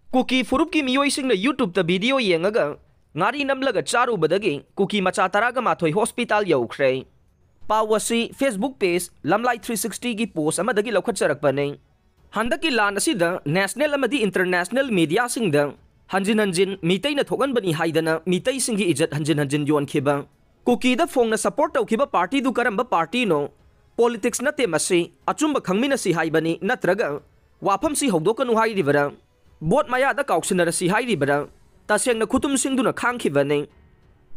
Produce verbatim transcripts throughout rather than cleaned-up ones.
ꯀꯨꯀꯤ ꯐꯨꯔꯨꯞꯀꯤ ꯃꯤꯑꯣꯏꯁꯤꯡꯅ YouTubeꯇ video ꯌꯦꯡꯉꯒ ꯉꯥꯔꯤ ꯅꯝꯂꯒ ꯆꯥꯔꯨꯕꯗꯒꯤ ꯀꯨꯀꯤ ꯃꯆꯥ ꯇꯔꯥꯒ ꯃꯥꯊꯣꯏ hospital ꯌꯧꯈ꯭ꯔꯦ꯫ ꯄꯥꯎ ꯑꯁꯤ Facebook page ꯂꯝꯂꯥꯏ three sixtyꯒꯤ post ꯑꯃꯗꯒꯤ ꯂꯧꯈꯠꯆꯔꯛꯄꯅꯤ꯫ ꯍꯟꯗꯛꯀꯤ ꯂꯥꯟ ꯑꯁꯤꯗ national ꯑꯃꯗꯤ international mediaꯁꯤꯡꯗ ꯍꯟꯖꯤꯟ ꯍꯟꯖꯤꯟ ꯃꯤꯇꯩꯅ ꯊꯣꯛꯍꯟꯕꯅꯤ ꯍꯥꯏꯗꯅ ꯃꯤꯇꯩꯁꯤꯡꯒꯤ ꯏꯖꯠ ꯍꯟꯖꯤꯟ ꯍꯟꯖꯤꯟ ꯌꯣꯟꯈꯤꯕ, ꯀꯨꯀꯤꯗ ꯐꯣꯡꯅ support ꯇꯧꯈꯤꯕ partyꯗꯨ ꯀꯔꯝꯕ partyꯅꯣ? Politics ꯅꯠꯇꯦ ꯃꯁꯤ, ꯑꯆꯨꯝꯕ ꯈꯪꯃꯤꯟꯅꯁꯤ ꯍꯥꯏꯕꯅꯤ, ꯅꯠꯇ꯭ꯔꯒ ꯋꯥꯐꯝꯁꯤ ꯍꯧꯗꯣꯛꯀꯅꯨ ꯍꯥꯏꯔꯤꯕꯔꯥ? Vote ꯃꯌꯥꯗ ꯀꯥꯎꯁꯤꯟꯅꯔꯁꯤ ꯍꯥꯏꯔꯤꯕꯔꯥ? ꯇꯁꯦꯡꯅ ꯈꯨꯇꯨꯝꯁꯤꯡꯗꯨꯅ ꯈꯥꯡꯈꯤꯕꯅꯤ꯫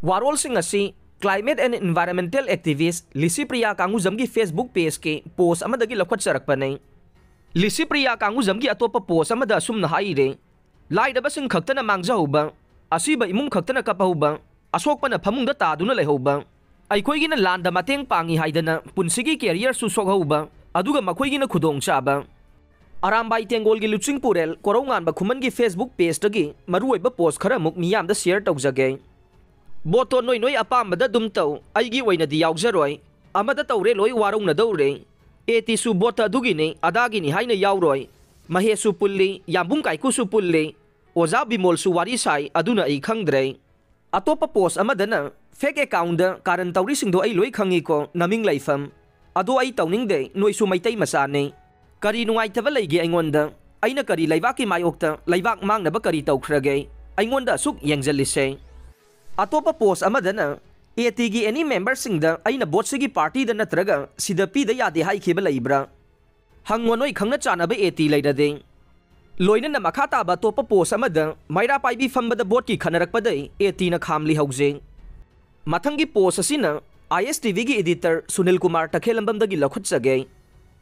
ꯋꯥꯔꯣꯜꯁꯤꯡ ꯑꯁꯤ climate and environmental activist Licypriya ꯀꯥꯡꯒꯨꯖꯝꯒꯤ Facebook pageꯀꯤ post ꯑꯃꯗꯒꯤ ꯂꯧꯈꯠꯆꯔꯛꯄꯅꯤ꯫ ꯂꯤꯁꯤꯄ꯭ꯔꯤꯌꯥ ꯀꯥꯡꯒꯨꯖꯝꯒꯤ ꯑꯇꯣꯞꯄ post ꯑꯃꯗ ꯑꯁꯨꯝꯅ ꯍꯥꯏꯔꯤ, "ꯂꯥꯏꯔꯕꯁꯤꯡ ꯈꯛꯇꯅ ꯃꯥꯡꯖꯍꯧꯕ, ꯑꯁꯤꯕ ꯏꯃꯨꯡ ꯈꯛꯇꯅ ꯀꯞꯍꯧꯕ, ꯑꯁꯣꯛꯄꯅ ꯐꯃꯨꯡꯗ ꯇꯥꯗꯨꯅ ꯂꯩꯍꯧꯕ, ꯑꯩꯈꯣꯏꯒꯤꯅ ꯂꯥꯟꯗ ꯃꯇꯦꯡ ꯄꯥꯡꯉꯤ ꯍꯥꯏꯗꯅ ꯄꯨꯟꯁꯤꯒꯤ careerꯁꯨ ꯁꯣꯛꯍꯧꯕ, ꯑꯗꯨꯒ ꯃꯈꯣꯏꯒꯤꯅ ꯈꯨꯗꯣꯡꯆꯥꯕ꯫" ꯑꯔꯥꯝꯕꯥꯏ ꯇꯦꯡꯒꯣꯜꯒꯤ ꯂꯨꯆꯤꯡꯄꯨꯔꯦꯜ ꯀꯣꯔꯧꯉꯥꯟꯕ ꯈꯨꯃꯟꯒꯤ Facebook pageꯇꯒꯤ ꯃꯔꯨꯑꯣꯏꯕ post ꯈꯔ ꯑꯃꯨꯛ ꯃꯤꯌꯥꯝꯗ share ꯇꯧꯖꯒꯦ꯫ "Voteꯇꯣ ꯅꯣꯏ ꯅꯣꯏ ꯑꯄꯥꯝꯕꯗ ꯑꯗꯨꯝ ꯇꯧ, ꯑꯩꯒꯤ ꯑꯣꯏꯅꯗꯤ ꯌꯥꯎꯖꯔꯣꯏ꯫ ꯑꯃꯗ ꯇꯧꯔꯦ ꯂꯣꯏ ꯋꯥꯔꯧꯅꯗꯧꯔꯦ꯫ ATꯁꯨ voteꯇ ꯑꯗꯨꯒꯤꯅꯤ ꯑꯗꯥꯒꯤꯅꯤ ꯍꯥꯏꯅ ꯌꯥꯎꯔꯣꯏ꯫ ꯃꯍꯦꯁꯁꯨ ꯄꯨꯜꯂꯤ, ꯌꯥꯝꯕꯨꯡ ꯀꯥꯏꯀꯨꯁꯨ ꯄꯨꯜꯂꯤ, ꯑꯣꯖꯥ ꯕꯤꯃꯣꯜꯁꯨ ꯋꯥꯔꯤ ꯁꯥꯏ, ꯑꯗꯨꯅ ꯑꯩ ꯈꯪꯗ꯭ꯔꯦ꯫" ꯑꯇꯣꯞꯄ post ꯑꯃꯗꯅ, "Fake accountꯗ ꯀꯥꯔꯟ ꯇꯧꯔꯤꯁꯤꯡꯗꯣ ꯑꯩ ꯂꯣꯏ ꯈꯪꯉꯤꯀꯣ, ꯅꯃꯤꯡ ꯂꯩꯐꯝ꯫ ꯑꯗꯣ ꯑꯩ ꯇꯧꯅꯤꯡꯗꯦ, ꯅꯣꯏꯁꯨ ꯃꯩꯇꯩ ꯃꯆꯥꯅꯤ꯫ ꯀꯔꯤ ꯅꯨꯡꯉꯥꯏꯇꯕ ꯂꯩꯒꯦ ꯑꯩꯉꯣꯟꯗ? ꯑꯩꯅ ꯀꯔꯤ ꯂꯩꯕꯥꯛꯀꯤ ꯃꯥꯌꯣꯛꯇ ꯂꯩꯕꯥꯛ ꯃꯥꯡꯅꯕ ꯀꯔꯤ ꯇꯧꯈ꯭ꯔꯒꯦ? ꯑꯩꯉꯣꯟꯗ ꯑꯁꯨꯛ ꯌꯦꯡꯖꯜꯂꯤꯁꯦ?" ꯑꯇꯣꯞꯄ post ꯑꯃꯗꯅ, "ATꯒꯤ any memberꯁꯤꯡꯗ ꯑꯩꯅ voteꯁꯤꯒꯤ partyꯗ ꯅꯠꯇ꯭ꯔꯒ ꯁꯤꯗ ꯄꯤꯗ ꯌꯥꯗꯦ ꯍꯥꯏꯈꯤꯕ ꯂꯩꯕ꯭ꯔꯥ? ꯍꯪꯉꯣ ꯅꯣꯏ ꯈꯪꯅ ꯆꯥꯟꯅꯕ AT ꯂꯩꯔꯗꯤ꯫" ꯂꯣꯏꯅꯅ ꯃꯈꯥ ꯇꯥꯕ ꯑꯇꯣꯞꯄ post ꯑꯃꯗ ꯃꯩꯔꯥ ꯄꯥꯏꯕꯤ ꯐꯝꯕꯗ voteꯀꯤ ꯈꯟꯅꯔꯛꯄꯗꯩ ATꯅ ꯈꯥꯝꯂꯤ ꯍꯧꯖꯤꯛ꯫ ꯃꯊꯪꯒꯤ post ꯑꯁꯤꯅ ISTVꯒꯤ editor ꯁꯨꯅꯤꯜ ꯀꯨꯃꯥꯔ ꯇꯈꯦꯜꯂꯝꯕꯝꯗꯒꯤ ꯂꯧꯈꯠꯆꯒꯦ꯫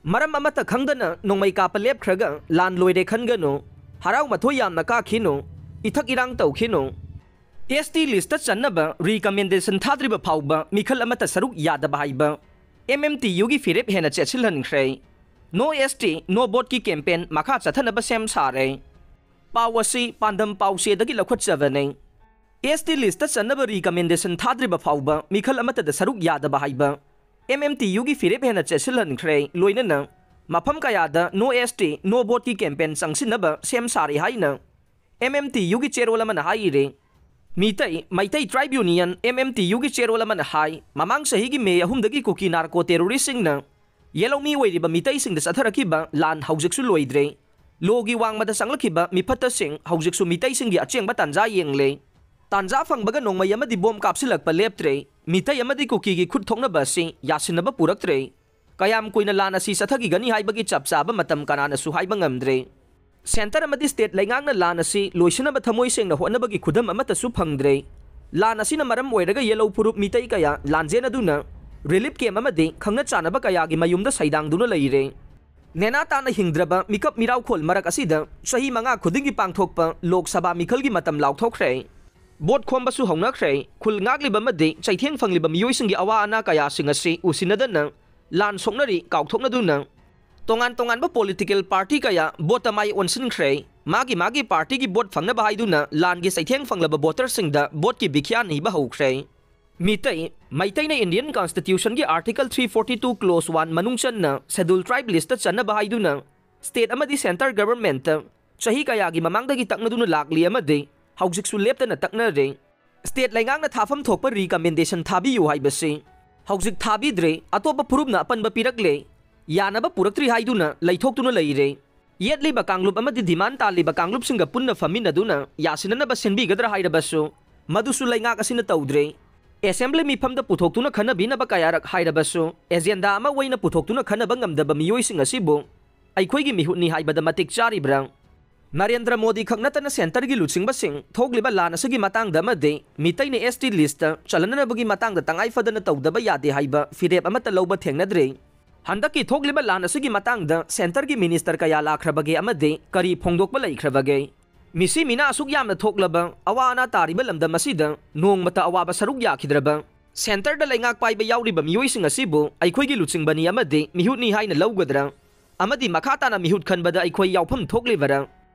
"ꯃꯔꯝ ꯑꯃꯠꯇ ꯈꯪꯗꯅ ꯅꯣꯡꯃꯩ ꯀꯥꯞꯄ ꯂꯦꯞꯈ꯭ꯔꯒ ꯂꯥꯟ ꯂꯣꯏꯔꯦ ꯈꯟꯒꯅꯨ꯫ ꯍꯔꯥꯎ ꯃꯊꯣꯏ ꯌꯥꯝꯅ ꯀꯥꯈꯤꯅꯨ, ꯏꯊꯛ ꯏꯔꯥꯡ ꯇꯧꯈꯤꯅꯨ꯫ ST listꯇ ꯆꯟꯅꯕ recommendation ꯊꯥꯗ꯭ꯔꯤꯕ ꯐꯥꯎꯕ ꯃꯤꯈꯜ ꯑꯃꯠꯇ ꯁꯔꯨꯛ ꯌꯥꯗꯕ ꯍꯥꯏꯕ MMTUꯒꯤ ꯐꯤꯔꯦꯞ ꯍꯦꯟꯅ ꯆꯦꯠꯁꯤꯜꯍꯟꯈ꯭ꯔꯦ꯫ No ST, no voteꯀꯤ campaign ꯃꯈꯥ ꯆꯠꯊꯅꯕ ꯁꯦꯝ ꯁꯥꯔꯦ꯫" ꯄꯥꯎ ꯑꯁꯤ ꯄꯥꯟꯗꯝ ꯄꯥꯎꯆꯦꯗꯒꯤ ꯂꯧꯈꯠꯆꯕꯅꯤ꯫ ST listꯇ ꯆꯟꯅꯕ recommendation ꯊꯥꯗ꯭ꯔꯤꯕ ꯐꯥꯎꯕ ꯃꯤꯈꯜ ꯑꯃꯠꯇꯗ ꯁꯔꯨꯛ ꯌꯥꯗꯕ ꯍꯥꯏꯕ MMTUꯒꯤ ꯐꯤꯔꯦꯞ ꯍꯦꯟꯅ ꯆꯦꯠꯁꯤꯜꯍꯟꯈ꯭ꯔꯦ꯫ ꯂꯣꯏꯅꯅ ꯃꯐꯝ ꯀꯌꯥꯗ No ST, no voteꯀꯤ campaign ꯆꯪꯁꯤꯟꯅꯕ ꯁꯦꯝ ꯁꯥꯔꯤ ꯍꯥꯏꯅ ꯑꯦꯝ ꯑꯦꯝ ꯇꯤ ꯌꯨꯒꯤ ꯆꯦꯔꯣꯜ ꯑꯃꯅ ꯍꯥꯏꯔꯤ꯫ ꯃꯤꯇꯩ, ꯃꯩꯇꯩ ꯇ꯭ꯔꯥꯏꯕ ꯌꯨꯅꯤꯌꯟ, ꯑꯦꯝ ꯑꯦꯝ ꯇꯤ ꯌꯨꯒꯤ ꯆꯦꯔꯣꯜ ꯑꯃꯅ ꯍꯥꯏ, ꯃꯃꯥꯡ ꯆꯍꯤꯒꯤ ꯃꯦ ꯑꯍꯨꯝꯗꯒꯤ ꯀꯨꯀꯤ ꯅꯥꯔꯀꯣ ꯇꯦꯔꯣꯔꯤꯁꯁꯤꯡꯅ ꯌꯦꯜꯍꯧꯃꯤ ꯑꯣꯏꯔꯤꯕ ꯃꯤꯇꯩꯁꯤꯡꯗ ꯆꯠꯊꯔꯛꯈꯤꯕ ꯂꯥꯟ ꯍꯧꯖꯤꯛꯁꯨ ꯂꯣꯏꯗ꯭ꯔꯦ꯫ ꯂꯣꯒꯤ ꯋꯥꯡꯃꯗ ꯆꯪꯂꯛꯈꯤꯕ ꯃꯤꯐꯠꯇꯁꯤꯡ ꯍꯧꯖꯤꯛꯁꯨ ꯃꯤꯇꯩꯁꯤꯡꯒꯤ ꯑꯆꯦꯡꯕ ꯇꯥꯟꯖꯥ ꯌꯦꯡꯂꯦ꯫ ꯇꯥꯟꯖꯥ ꯐꯪꯕꯒ ꯅꯣꯡꯃꯩ ꯑꯃꯗꯤ ꯕꯣꯝ ꯀꯥꯞꯁꯤꯜꯂꯛꯄ ꯂꯦꯞꯇ꯭ꯔꯦ꯫ ꯃꯤꯇꯩ ꯑꯃꯗꯤ ꯀꯨꯀꯤꯒꯤ ꯈꯨꯠ ꯊꯣꯛꯅꯕ ꯑꯁꯤ ꯌꯥꯁꯤꯟꯅꯕ ꯄꯨꯔꯛꯇ꯭ꯔꯦ꯫ ꯀꯌꯥꯝ ꯀꯨꯏꯅ ꯂꯥꯟ ꯑꯁꯤ ꯆꯠꯊꯈꯤꯒꯅꯤ ꯍꯥꯏꯕꯒꯤ ꯆꯞ ꯆꯥꯕ ꯃꯇꯝ ꯀꯅꯥꯅꯁꯨ ꯍꯥꯏꯕ ꯉꯝꯗ꯭ꯔꯦ꯫ ꯁꯦꯟꯇꯔ ꯑꯃꯗꯤ ꯁ꯭ꯇꯦꯠ ꯂꯩꯉꯥꯛꯅ ꯂꯥꯟ ꯑꯁꯤ ꯂꯣꯏꯁꯤꯟꯅꯕ ꯊꯃꯣꯏ ꯁꯦꯡꯅ ꯍꯣꯠꯅꯕꯒꯤ ꯈꯨꯗꯝ ꯑꯃꯠꯇꯁꯨ ꯐꯪꯗ꯭ꯔꯦ꯫ ꯂꯥꯟ ꯑꯁꯤꯅ ꯃꯔꯝ ꯑꯣꯏꯔꯒ ꯌꯦꯜꯍꯧ ꯐꯨꯔꯨꯞ ꯃꯤꯇꯩ ꯀꯌꯥ ꯂꯥꯟꯖꯦꯟ ꯑꯗꯨꯅ ꯔꯤꯂꯤꯐ ꯀꯦꯝꯞ ꯑꯃꯗꯤ ꯈꯪꯅ ꯆꯥꯟꯅꯕ ꯀꯌꯥꯒꯤ ꯃꯌꯨꯝꯗ ꯁꯩꯗꯥꯡꯗꯨꯅ ꯂꯩꯔꯦ꯫ ꯅꯦꯅꯥ ꯇꯥꯅ ꯍꯤꯡꯗ꯭ꯔꯕ ꯃꯤꯀꯞ ꯃꯤꯔꯥꯎꯈꯣꯜ ꯃꯔꯛ ꯑꯁꯤꯗ ꯆꯍꯤ ꯃꯉꯥ ꯈꯨꯗꯤꯡꯒꯤ ꯄꯥꯡꯊꯣꯛꯄ ꯂꯣꯛ ꯁꯚꯥ ꯃꯤꯈꯜꯒꯤ ꯃꯇꯝ ꯂꯥꯎꯊꯣꯛꯈ꯭ꯔꯦ꯫ ꯚꯣꯠ ꯈꯣꯝꯕꯁꯨ ꯍꯧꯅꯈ꯭ꯔꯦ꯫ ꯈꯨꯜ ꯉꯥꯛꯂꯤꯕ ꯑꯃꯗꯤ ꯆꯩꯊꯦꯡ ꯐꯪꯂꯤꯕ ꯃꯤꯑꯣꯏꯁꯤꯡꯒꯤ ꯑꯋꯥ ꯑꯅꯥ ꯀꯌꯥꯁꯤꯡ ꯑꯁꯤ ꯎꯁꯤꯟꯅꯗꯅ ꯂꯥꯟ ꯁꯣꯛꯅꯔꯤ, ꯀꯥꯎꯊꯣꯛꯅꯗꯨꯅ ꯇꯣꯉꯥꯟ ꯇꯣꯉꯥꯟꯕ ꯄꯣꯂꯤꯇꯤꯀꯦꯜ ꯄꯥꯔꯇꯤ ꯀꯌꯥ ꯚꯣꯠꯇ ꯃꯥꯏ ꯑꯣꯟꯁꯤꯟꯈ꯭ꯔꯦ꯫ ꯃꯥꯒꯤ ꯃꯥꯒꯤ ꯄꯥꯔꯇꯤꯒꯤ ꯚꯣꯠ ꯐꯪꯅꯕ ꯍꯥꯏꯗꯨꯅ ꯂꯥꯟꯒꯤ ꯆꯩꯊꯦꯡ ꯐꯪꯂꯕ ꯚꯣꯇꯔꯁꯤꯡꯗ ꯚꯣꯠꯀꯤ ꯚꯤꯈ꯭ꯌꯥ ꯅꯤꯕ ꯍꯧꯈ꯭ꯔꯦ꯫ ꯃꯤꯇꯩ, ꯃꯩꯇꯩꯅ ꯏꯟꯗꯤꯌꯟ ꯀꯟꯁꯇꯤꯇ꯭ꯌꯨꯁꯟꯒꯤ article three forty two clause one ꯃꯅꯨꯡ ꯆꯟꯅ ꯁꯦꯗꯨꯜ ꯇ꯭ꯔꯥꯏꯕ ꯂꯤꯁꯇ ꯆꯟꯅꯕ ꯍꯥꯏꯗꯨꯅ ꯁ꯭ꯇꯦꯠ ꯑꯃꯗꯤ ꯁꯦꯟꯇꯔ ꯒꯚꯔꯟꯃꯦꯟꯠꯇ ꯆꯍꯤ ꯀꯌꯥꯒꯤ ꯃꯃꯥꯡꯗꯒꯤ ꯇꯛꯅꯗꯨꯅ ꯂꯥꯛꯂꯤ ꯑꯃꯗꯤ ꯍꯧꯖꯤꯛꯁꯨ ꯂꯦꯞꯇꯅ ꯇꯛꯅꯔꯤ꯫ ꯁ꯭ꯇꯦꯠ ꯂꯩꯉꯥꯛꯅ ꯊꯥꯐꯝ ꯊꯣꯛꯄ ꯔꯤꯀꯃꯦꯟꯗꯦꯁꯟ ꯊꯥꯕꯤꯌꯨ ꯍꯥꯏꯕꯁꯤ ꯍꯧꯖꯤꯛ ꯊꯥꯕꯤꯗ꯭ꯔꯦ, ꯑꯇꯣꯞꯄ ꯐꯨꯔꯨꯞꯅ ꯑꯄꯟꯕ ꯄꯤꯔꯛꯂꯦ, ꯌꯥꯅꯕ ꯄꯨꯔꯛꯇ꯭ꯔꯤ ꯍꯥꯏꯗꯨꯅ ꯂꯩꯊꯣꯛꯇꯨꯅ ꯂꯩꯔꯦ꯫ ꯌꯦꯠꯂꯤꯕ ꯀꯥꯡꯂꯨꯞ ꯑꯃꯗꯤ ꯗꯤꯃꯥꯟ ꯇꯥꯜꯂꯤꯕ ꯀꯥꯡꯂꯨꯞꯁꯤꯡꯒ ꯄꯨꯟꯅ ꯐꯝꯃꯤꯟꯅꯗꯨꯅ ꯌꯥꯁꯤꯟꯅꯅꯕ ꯁꯤꯟꯕꯤꯒꯗ꯭ꯔꯥ ꯍꯥꯏꯔꯕꯁꯨ ꯃꯗꯨꯁꯨ ꯂꯩꯉꯥꯛ ꯑꯁꯤꯅ ꯇꯧꯗ꯭ꯔꯦ꯫ ꯑꯦꯁꯦꯝꯕ꯭ꯂꯤ ꯃꯤꯐꯝꯗ ꯄꯨꯊꯣꯛꯇꯨꯅ ꯈꯟꯅꯕꯤꯅꯕ ꯀꯌꯥꯔꯛ ꯍꯥꯏꯔꯕꯁꯨ ꯑꯦꯖꯦꯟꯗꯥ ꯑꯃ ꯑꯣꯏꯅ ꯄꯨꯊꯣꯛꯇꯨꯅ ꯈꯟꯅꯕ ꯉꯝꯗꯕ ꯃꯤꯑꯣꯏꯁꯤꯡ ꯑꯁꯤꯕꯨ ꯑꯩꯈꯣꯏꯒꯤ ꯃꯤꯍꯨꯠꯅꯤ ꯍꯥꯏꯕꯗ ꯃꯇꯤꯛ ꯆꯥꯔꯤꯕ꯭ꯔꯥ? ꯅꯔꯦꯟꯗ꯭ꯔ ꯃꯣꯗꯤ ꯈꯛ ꯅꯠꯇꯅ ꯁꯦꯟꯇꯔꯒꯤ ꯂꯨꯆꯤꯡꯕꯁꯤꯡ ꯊꯣꯛꯂꯤꯕ ꯂꯥꯟ ꯑꯁꯤꯒꯤ ꯃꯇꯥꯡꯗ ꯑꯃꯗꯤ ꯃꯤꯇꯩꯅ ꯑꯦꯁ ꯇꯤ ꯂꯤꯁꯇ ꯆꯜꯍꯟꯅꯕꯒꯤ ꯃꯇꯥꯡꯗ ꯇꯉꯥꯏ ꯐꯗꯅ ꯇꯧꯗꯕ ꯌꯥꯗꯦ ꯍꯥꯏꯕ ꯐꯤꯔꯦꯞ ꯑꯃꯠꯇ ꯂꯧꯕ ꯊꯦꯡꯅꯗ꯭ꯔꯤ꯫ ꯍꯟꯗꯛꯀꯤ ꯊꯣꯛꯂꯤꯕ ꯂꯥꯟ ꯑꯁꯤꯒꯤ ꯃꯇꯥꯡꯗ ꯁꯦꯟꯇꯔꯒꯤ ꯃꯤꯅꯤꯁꯇꯔ ꯀꯌꯥ ꯂꯥꯛꯈ꯭ꯔꯕꯒꯦ ꯑꯃꯗꯤ ꯀꯔꯤ ꯐꯣꯡꯗꯣꯛꯄ ꯂꯩꯈ꯭ꯔꯕꯒꯦ? ꯃꯤꯁꯤ ꯃꯤꯅꯥ ꯑꯁꯨꯛ ꯌꯥꯝꯅ ꯊꯣꯛꯂꯕ ꯑꯋꯥ ꯑꯅꯥ ꯇꯥꯔꯤꯕ ꯂꯝꯗꯝ ꯑꯁꯤꯗ ꯅꯣꯡꯃꯇ ꯑꯋꯥꯕ ꯁꯔꯨꯛ ꯌꯥꯈꯤꯗ꯭ꯔꯕ ꯁꯦꯟꯇꯔꯗ ꯂꯩꯉꯥꯛ ꯄꯥꯏꯕ ꯌꯥꯎꯔꯤꯕ ꯃꯤꯑꯣꯏꯁꯤꯡ ꯑꯁꯤꯕꯨ ꯑꯩꯈꯣꯏꯒꯤ ꯂꯨꯆꯤꯡꯕꯅꯤ ꯑꯃꯗꯤ ꯃꯤꯍꯨꯠꯅꯤ ꯍꯥꯏꯅ ꯂꯧꯒꯗ꯭ꯔꯥ? ꯑꯃꯗꯤ ꯃꯈꯥ ꯇꯥꯅ ꯃꯤꯍꯨꯠ ꯈꯟꯕꯗ ꯑꯩꯈꯣꯏ ꯌꯥꯎꯐꯝ ꯊꯣꯛꯂꯤꯕꯔꯥ?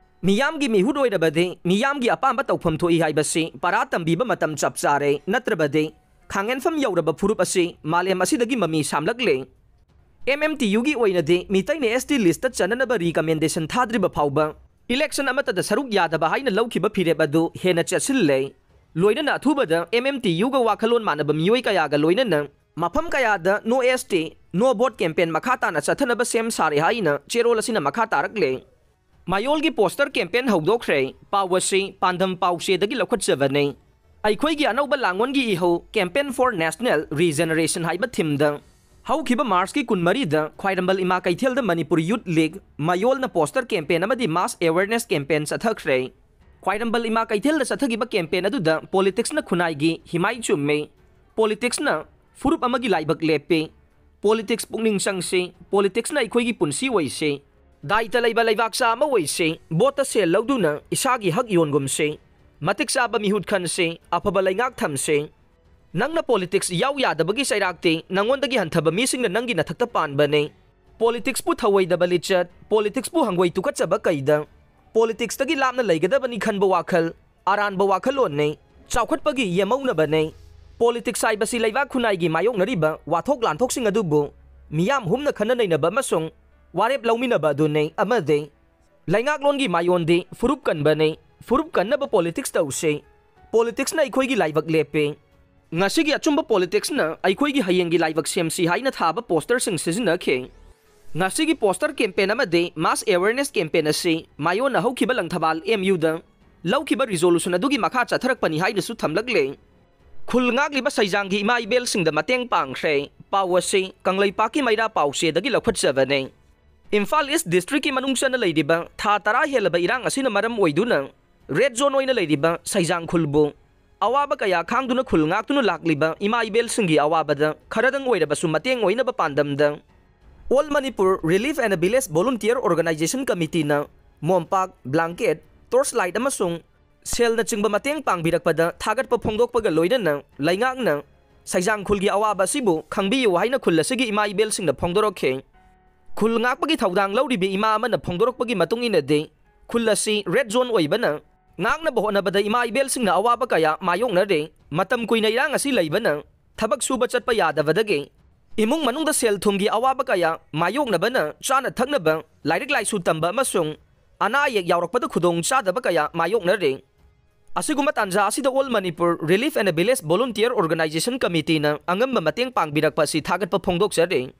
ꯃꯤꯌꯥꯝꯒꯤ ꯃꯤꯍꯨꯠ ꯑꯣꯏꯔꯕꯗꯤ ꯃꯤꯌꯥꯝꯒꯤ ꯑꯄꯥꯝꯕ ꯇꯧꯐꯝ ꯊꯣꯛꯏ ꯍꯥꯏꯕꯁꯤ ꯄꯔꯥ ꯇꯝꯕꯤꯕ ꯃꯇꯝ ꯆꯞ ꯆꯥꯔꯦ, ꯅꯠꯇ꯭ꯔꯕꯗꯤ ꯈꯥꯡꯍꯦꯟꯐꯝ ꯌꯧꯔꯕ ꯐꯨꯔꯨꯞ ꯑꯁꯤ ꯃꯥꯂꯦꯝ ꯑꯁꯤꯗꯒꯤ ꯃꯃꯤ ꯁꯥꯝꯂꯛꯂꯦ꯫ ꯑꯦꯝ ꯑꯦꯝ ꯇꯤ ꯌꯨꯒꯤ ꯑꯣꯏꯅꯗꯤ ꯃꯤꯇꯩꯅ ꯑꯦꯁ ꯇꯤ ꯂꯤꯁꯇ ꯆꯟꯅꯅꯕ ꯔꯤꯀꯃꯦꯟꯗꯦꯁꯟ ꯊꯥꯗ꯭ꯔꯤꯕ ꯐꯥꯎꯕ Election ꯑꯃꯠꯇꯗ ꯁꯔꯨꯛ ꯌꯥꯗꯕ ꯍꯥꯏꯅ ꯂꯧꯈꯤꯕ ꯐꯤꯔꯦꯞ ꯑꯗꯨ ꯍꯦꯟꯅ ꯆꯦꯠꯁꯤꯜꯂꯦ꯫ ꯂꯣꯏꯅꯅ ꯑꯊꯨꯕꯗ M M T U ꯒ ꯋꯥꯈꯜꯂꯣꯟ ꯃꯥꯟꯅꯕ ꯃꯤꯑꯣꯏ ꯀꯌꯥꯒ ꯂꯣꯏꯅꯅ ꯃꯐꯝ ꯀꯌꯥꯗ no S T, no vote campaign ꯃꯈꯥ ꯇꯥꯅ ꯆꯠꯊꯅꯕ ꯁꯦꯝ ꯁꯥꯔꯦ ꯍꯥꯏꯅ ꯆꯦꯔꯣꯜ ꯑꯁꯤꯅ ꯃꯈꯥ ꯇꯥꯔꯛꯂꯦ꯫ ꯃꯌꯣꯜꯒꯤ poster campaign ꯍꯧꯗꯣꯛꯈ꯭ꯔꯦ꯫ ꯄꯥꯎ ꯑꯁꯤ ꯄꯥꯟꯗꯝ ꯄꯥꯎꯆꯦꯗꯒꯤ ꯂꯧꯈꯠꯆꯕꯅꯤ꯫ ꯑꯩꯈꯣꯏꯒꯤ ꯑꯅꯧꯕ ꯂꯥꯡꯑꯣꯟꯒꯤ ꯏꯍꯧ, Campaign for National Regeneration ꯍꯥꯏꯕ theme ꯗ ꯍꯧꯈꯤꯕ March ꯀꯤ ꯀꯨꯟꯃꯔꯤꯗ ꯈ꯭ꯋꯥꯏꯔꯝꯕꯟ ꯏꯃꯥ ꯀꯩꯊꯦꯜꯗ Manipur Youth League ꯃꯌꯣꯜꯅ poster campaign ꯑꯃꯗꯤ mass awareness campaign ꯆꯠꯊꯈ꯭ꯔꯦ꯫ ꯈ꯭ꯋꯥꯏꯔꯝꯕꯟ ꯏꯃꯥ ꯀꯩꯊꯦꯜꯗ ꯆꯠꯊꯈꯤꯕ campaign ꯑꯗꯨꯗ politics ꯅ ꯈꯨꯟꯅꯥꯏꯒꯤ ꯍꯤꯃꯥꯏ ꯆꯨꯝꯃꯤ, politics ꯅ ꯐꯨꯔꯨꯞ ꯑꯃꯒꯤ ꯂꯥꯏꯕꯛ ꯂꯦꯞꯄꯤ, politics ꯄꯨꯛꯅꯤꯡ ꯆꯪꯁꯤ, politics ꯅ ꯑꯩꯈꯣꯏꯒꯤ ꯄꯨꯟꯁꯤ ꯑꯣꯏꯁꯤ, ꯗꯥꯏꯇ ꯂꯩꯕ ꯂꯩꯕꯥꯛꯆꯥ ꯑꯃ ꯑꯣꯏꯁꯤ, vote ꯇ ꯁꯦꯜ ꯂꯧꯗꯨꯅ ꯏꯁꯥꯒꯤ ꯍꯛ ꯌꯣꯟꯒꯨꯝꯁꯤ, ꯃꯇꯤꯛ ꯆꯥꯕ ꯃꯤꯍꯨꯠ ꯈꯟꯁꯤ, ꯑꯐꯕ ꯂꯩꯉꯥꯛ ꯊꯝꯁꯤ꯫ ꯅꯪꯅ politics ꯌꯥꯎ ꯌꯥꯗꯕꯒꯤ ꯆꯩꯔꯥꯛꯇꯤ ꯅꯪꯉꯣꯟꯗꯒꯤ ꯍꯟꯊꯕ ꯃꯤꯁꯤꯡꯅ ꯅꯪꯒꯤ ꯅꯊꯛꯇ ꯄꯥꯟꯕꯅꯤ꯫ Politics ꯄꯨ ꯊꯧꯑꯣꯏꯗꯕ ꯂꯤꯆꯠ, politics ꯄꯨ ꯍꯪꯒꯣꯏ ꯇꯨꯀꯠꯆꯕ ꯀꯩꯗ? Politics ꯇꯒꯤ ꯂꯥꯞꯅ ꯂꯩꯒꯗꯕꯅꯤ ꯈꯟꯕ ꯋꯥꯈꯜ ꯑꯔꯥꯟꯕ ꯋꯥꯈꯜꯂꯣꯟꯅꯤ, ꯆꯥꯎꯈꯠꯄꯒꯤ ꯌꯦꯃꯧꯅꯕꯅꯤ꯫ Politics ꯍꯥꯏꯕꯁꯤ ꯂꯩꯕꯥꯛ ꯈꯨꯟꯅꯥꯏꯒꯤ ꯃꯥꯌꯣꯛꯅꯔꯤꯕ ꯋꯥꯊꯣꯛ ꯂꯥꯟꯊꯣꯛꯁꯤꯡ ꯑꯗꯨꯕꯨ ꯃꯤꯌꯥꯝ ꯍꯨꯝꯅ ꯈꯟꯅ ꯅꯩꯅꯕ ꯑꯃꯁꯨꯡ ꯋꯥꯔꯦꯞ ꯂꯧꯃꯤꯟꯅꯕ ꯑꯗꯨꯅꯤ, ꯑꯃꯗꯤ ꯂꯩꯉꯥꯛꯂꯣꯟꯒꯤ ꯃꯥꯌꯣꯟꯗꯤ ꯐꯨꯔꯨꯞ ꯀꯟꯕꯅꯤ꯫ ꯐꯨꯔꯨꯞ ꯀꯟꯅꯕ politics ꯇꯧꯁꯤ꯫ Politics ꯅ ꯑꯩꯈꯣꯏꯒꯤ ꯂꯥꯏꯕꯛ ꯂꯦꯞꯄꯤ꯫ ꯉꯁꯤꯒꯤ ꯑꯆꯨꯝꯕ politics ꯅ ꯑꯩꯈꯣꯏꯒꯤ ꯍꯌꯦꯡꯒꯤ ꯂꯥꯏꯕꯛ ꯁꯦꯝꯁꯤ ꯍꯥꯏꯅ ꯊꯥꯕ poster ꯁꯤꯡ ꯁꯤꯖꯤꯟꯅꯈꯤ꯫ ꯉꯁꯤꯒꯤ poster campaign ꯑꯃꯗꯤ mass awareness campaign ꯑꯁꯤ ꯃꯥꯌꯣꯟꯅ ꯍꯧꯈꯤꯕ ꯂꯪꯊꯕꯥꯜ M U ꯗ ꯂꯧꯈꯤꯕ resolution ꯑꯗꯨꯒꯤ ꯃꯈꯥ ꯆꯠꯊꯔꯛꯄꯅꯤ ꯍꯥꯏꯅꯁꯨ ꯊꯝꯂꯛꯂꯦ꯫ ꯈꯨꯜ ꯉꯥꯛꯂꯤꯕ ꯁꯩꯖꯥꯡꯒꯤ ꯏꯃꯥ ꯏꯕꯦꯜꯁꯤꯡꯗ ꯃꯇꯦꯡ ꯄꯥꯡꯈ꯭ꯔꯦ꯫ ꯄꯥꯎ ꯑꯁꯤ ꯀꯪꯂꯩꯄꯥꯛꯀꯤ ꯃꯩꯔꯥ ꯄꯥꯎꯆꯦꯗꯒꯤ ꯂꯧꯈꯠꯆꯕꯅꯤ꯫ ꯏꯝꯐꯥꯜ East District ꯀꯤ ꯃꯅꯨꯡ ꯆꯟꯅ ꯂꯩꯔꯤꯕ ꯊꯥ ꯇꯔꯥ ꯍꯦꯜꯂꯕ ꯏꯔꯥꯡ ꯑꯁꯤꯅ ꯃꯔꯝ ꯑꯣꯏꯗꯨꯅ red zone ꯑꯣꯏꯅ ꯂꯩꯔꯤꯕ ꯁꯩꯖꯥꯡ ꯈꯨꯜꯕꯨ ꯑꯋꯥꯕ ꯀꯌꯥ ꯈꯥꯡꯗꯨꯅ ꯈꯨꯜ ꯉꯥꯛꯇꯨꯅ ꯂꯥꯛꯂꯤꯕ ꯏꯃꯥ ꯏꯕꯦꯜꯁꯤꯡꯒꯤ ꯑꯋꯥꯕꯗ ꯈꯔꯗꯪ ꯑꯣꯏꯔꯕꯁꯨ ꯃꯇꯦꯡ ꯑꯣꯏꯅꯕ ꯄꯥꯟꯗꯝꯗ All Manipur Relief and Village Volunteer Organization Committee ꯅ ꯃꯣꯝꯄꯥꯛ, blanket, torch light ꯑꯃꯁꯨꯡ ꯁꯦꯜꯅꯆꯤꯡꯕ ꯃꯇꯦꯡ ꯄꯥꯡꯕꯤꯔꯛꯄꯗ ꯊꯥꯒꯠꯄ ꯐꯣꯡꯗꯣꯛꯄꯒ ꯂꯣꯏꯅꯅ ꯂꯩꯉꯥꯛꯅ ꯁꯩꯖꯥꯡ ꯈꯨꯜꯒꯤ ꯑꯋꯥꯕ ꯑꯁꯤꯕꯨ ꯈꯪꯕꯤꯌꯨ ꯍꯥꯏꯅ ꯈꯨꯜ ꯑꯁꯤꯒꯤ ꯏꯃꯥ ꯏꯕꯦꯜꯁꯤꯡꯅ ꯐꯣꯡꯗꯣꯔꯛꯈꯤ꯫ ꯈꯨꯜ ꯉꯥꯛꯄꯒꯤ ꯊꯧꯗꯥꯡ ꯂꯧꯔꯤꯕ ꯏꯃꯥ ꯑꯃꯅ ꯐꯣꯡꯗꯣꯔꯛꯄꯒꯤ ꯃꯇꯨꯡ ꯏꯟꯅꯗꯤ, ꯈꯨꯜ ꯑꯁꯤ red zone ꯑꯣꯏꯕꯅ ꯉꯥꯛꯅꯕ ꯍꯣꯠꯅꯕꯗ ꯏꯃꯥ ꯏꯕꯦꯜꯁꯤꯡꯅ ꯑꯋꯥꯕ ꯀꯌꯥ ꯃꯥꯌꯣꯛꯅꯔꯦ꯫ ꯃꯇꯝ ꯀꯨꯏꯅ ꯏꯔꯥꯡ ꯑꯁꯤ ꯂꯩꯕꯅ ꯊꯕꯛ ꯁꯨꯕ ꯆꯠꯄ ꯌꯥꯗꯕꯗꯒꯤ ꯏꯃꯨꯡ ꯃꯅꯨꯡꯗ ꯁꯦꯜ ꯊꯨꯝꯒꯤ ꯑꯋꯥꯕ ꯀꯌꯥ ꯃꯥꯌꯣꯛꯅꯕꯅ ꯆꯥꯅ ꯊꯛꯅꯕ, ꯂꯥꯏꯔꯤꯛ ꯂꯥꯏꯁꯨ ꯇꯝꯕ ꯑꯃꯁꯨꯡ ꯑꯅꯥ ꯑꯌꯦꯛ ꯌꯥꯎꯔꯛꯄꯗ ꯈꯨꯗꯣꯡ ꯆꯥꯗꯕ ꯀꯌꯥ ꯃꯥꯌꯣꯛꯅꯔꯤ꯫ ꯑꯁꯤꯒꯨꯝꯕ ꯇꯥꯟꯖꯥ ꯑꯁꯤꯗ All Manipur Relief and Village Volunteer Organization Committee ꯅ ꯑꯉꯝꯕ ꯃꯇꯦꯡ ꯄꯥꯡꯕꯤꯔꯛꯄ ꯑꯁꯤ ꯊꯥꯒꯠꯄ ꯐꯣꯡꯗꯣꯛꯆꯔꯤ꯫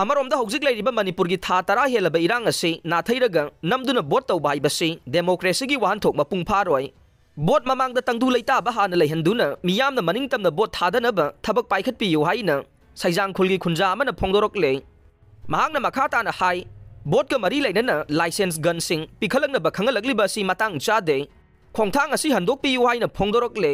ꯑꯃꯔꯣꯝꯗ ꯍꯧꯖꯤꯛ ꯂꯩꯔꯤꯕ ꯃꯅꯤꯄꯨꯔꯒꯤ ꯊꯥ ꯇꯔꯥ ꯍꯦꯜꯂꯕ ꯏꯔꯥꯡ ꯑꯁꯤ ꯅꯥꯊꯩꯔꯒ ꯅꯝꯗꯨꯅ ꯚꯣꯠ ꯇꯧꯕ ꯍꯥꯏꯕꯁꯤ democracy ꯒꯤ ꯋꯥꯍꯟꯊꯣꯛ ꯃꯄꯨꯡ ꯐꯥꯔꯣꯏ꯫ ꯚꯣꯠ ꯃꯃꯥꯡꯗ ꯇꯪꯗꯨ ꯂꯩꯇꯥꯕ ꯍꯥꯟꯅ ꯂꯩꯍꯟꯗꯨꯅ ꯃꯤꯌꯥꯝꯅ ꯃꯅꯤꯡ ꯇꯝꯅ ꯚꯣꯠ ꯊꯥꯗꯅꯕ ꯊꯕꯛ ꯄꯥꯏꯈꯠꯄꯤꯌꯨ ꯍꯥꯏꯅ ꯁꯩꯖꯥꯡ ꯈꯨꯜꯒꯤ ꯈꯨꯟꯖꯥ ꯑꯃꯅ ꯐꯣꯡꯗꯣꯔꯛꯂꯦ꯫ ꯃꯍꯥꯛꯅ ꯃꯈꯥ ꯇꯥꯅ ꯍꯥꯏ, ꯚꯣꯠꯀ ꯃꯔꯤ ꯂꯩꯅꯅ license gun ꯁꯤꯡ ꯄꯤꯈꯠꯂꯛꯅꯕ ꯈꯪꯍꯜꯂꯛꯂꯤꯕ ꯑꯁꯤ ꯃꯇꯥꯡ ꯆꯥꯗꯦ꯫ ꯈꯣꯡꯊꯥꯡ ꯑꯁꯤ ꯍꯟꯗꯣꯛꯄꯤꯌꯨ ꯍꯥꯏꯅ ꯐꯣꯡꯗꯣꯔꯛꯂꯦ꯫